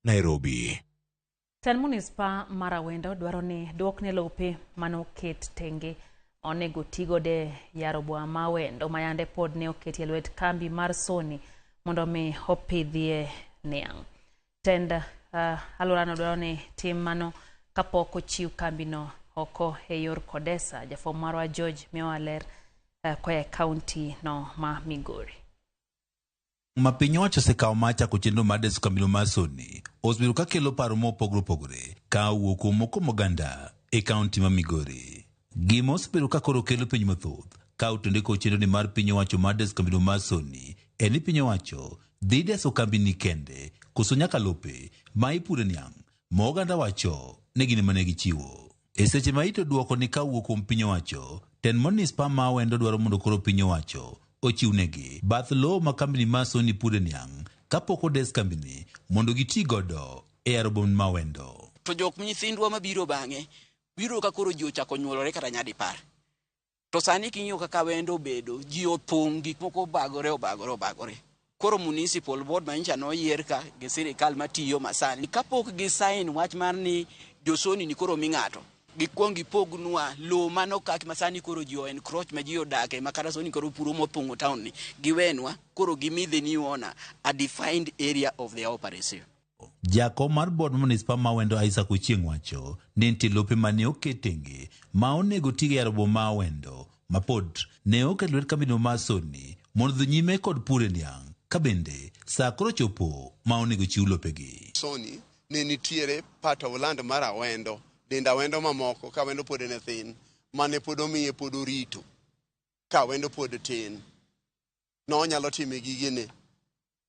Nairobi. Tend munispa mar Awendo dwaro ni duokne lope manoket tenge onego tigode yaro boma ma Awendo mayande pod ne oketi e lwet kambi mar Sony mondo mi opidhie niang'. Tend alworano dwaro ni tim mano kapok ochiw kambino oko e yor Kodesa. Jafwambo marwa George miyowa ler koa e kaunti no ma Migori. Ma piny owacho osekawo mar chako chenro mar deso kambino mar Sony osebedo ka kelo paro mopogore opogore ka owuok kuom moko kuom oganda e kaunti ma Migori. Gima osebedo ka koro kelo penjo mathoth ka otende kod chenro ni mar piny owacho mar deso kambino mar Sony en ni piny owacho dhi deso kambini kende koso nyaka lope ma ipure niang' ma oganda wacho ni gin ema ne gichiwo. E seche ma ito duoko ni ka owuok kuom piny owacho, tend munispa ma Awendo dwaro mondo koro piny owacho ochiwnegi bath lowo ma kambini mar Sony pure niang' kapok odes kambini mondo giti godo e yaro boma ma Awendo. To jok nyithindwa mabiro bang'e biro ka koro ji ochako nyuolore kata nyadipar. To sani king'iyo kaka Awendo obedo, ji othung', gik moko obagore, obagore, obagore. Koro municipal board ma nyocha noyier ka gi sirikal matiyo masani, kapok gi sign wach mar ni josoni ni koro mi ng'ato, gikuong gipognwa lowo manokak ma sani koro ji o encroach ma ji odake ma kata soni koro puro mothung'o town ni, giwenwa koro gimi the new owner a defined area of their operation. Jakom mar board munispa ma Awendo Isaac Ochieng' wacho ni nitie lope mane oket tenge ma onego tigo e yaro boma ma Awendo ma pod ne oket lwet kambino mar Sony mondo odhi nyime kod pur e niang' ka bende saa koro chopo ma onego chiw lopegi. Sony ne nitiere part of land mar Awendo, dend Awendo mamoko ka Awendo pod ne thin, mane pod omiye pod orito ka Awendo pod tin. Nonyalo time gigene.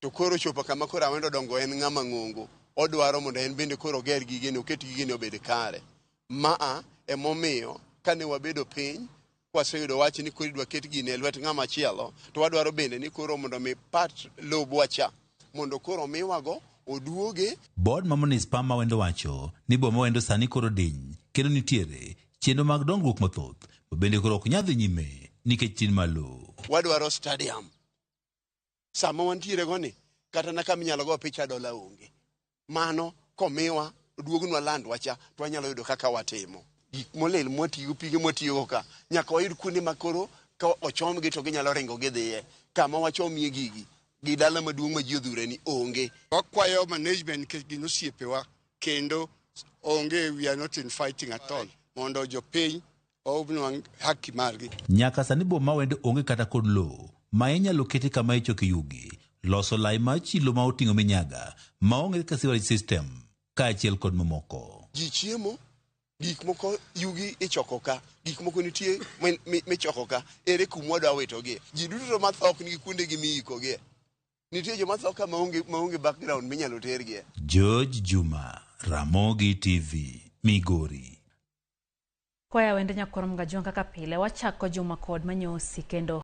To koro chopo kama koro Awendo dongo en ng'ama ng'ongo. Odwaro mondo en bende koro oger gigene, oket gigene obed kare. Maa emomiyo kane wabedo piny kwaseyudo wach ni koro idwa ket gini e lwet ng'ama chielo, to wadwaro bende ni koro mondo mi part lobwa cha mondo koro omiwago oduoge. Board ma munispa ma Awendo wacho ni boma Awendo sani koro diny kendo nitiere chenro mag dongruok mathoth ma bende koro ok nyal dhi nyime nikech tin mar lowo. Wadwaro stadium. Sama wantiere go ni kata na kama inyalo go picha dola onge. Mano komiwa oduognwa landwa cha to wanyalo yudo kaka watimo. Gik molil mwatiyo pige mwatiyogo ka nyaka wayud kuonde ma koro ka ochomgi to ginyalo ringo gidhiye. Kama wachomie gigi gi dala maduong' ma ji odhure ni onge. Wakwayo management nikech gin osiepewa kendo onge, we are not in fighting at all, mondo jopiny onwang' haki margi. Nyaka sani boma ma Awendo onge kata kod lowo ma inyalo keti kama ichoke yugi, loso lai mar chilo ma oting'o minyaga ma onge kaka sewerage system kaachiel kod mamoko. Ji chiemo, gik moko yugi ichoko ka, gik moko nitie michoko ka, ere kuma wadwa witogie? Ji duto to matho ok nigi kuondegi miikogie. Nitie joma tho ka maonge background minyalo tergie. George Juma, Ramogi TV, Migori. Kwaya wende nyakwar Mgajwang' kaka pile wachako juma kod manyosi kendo.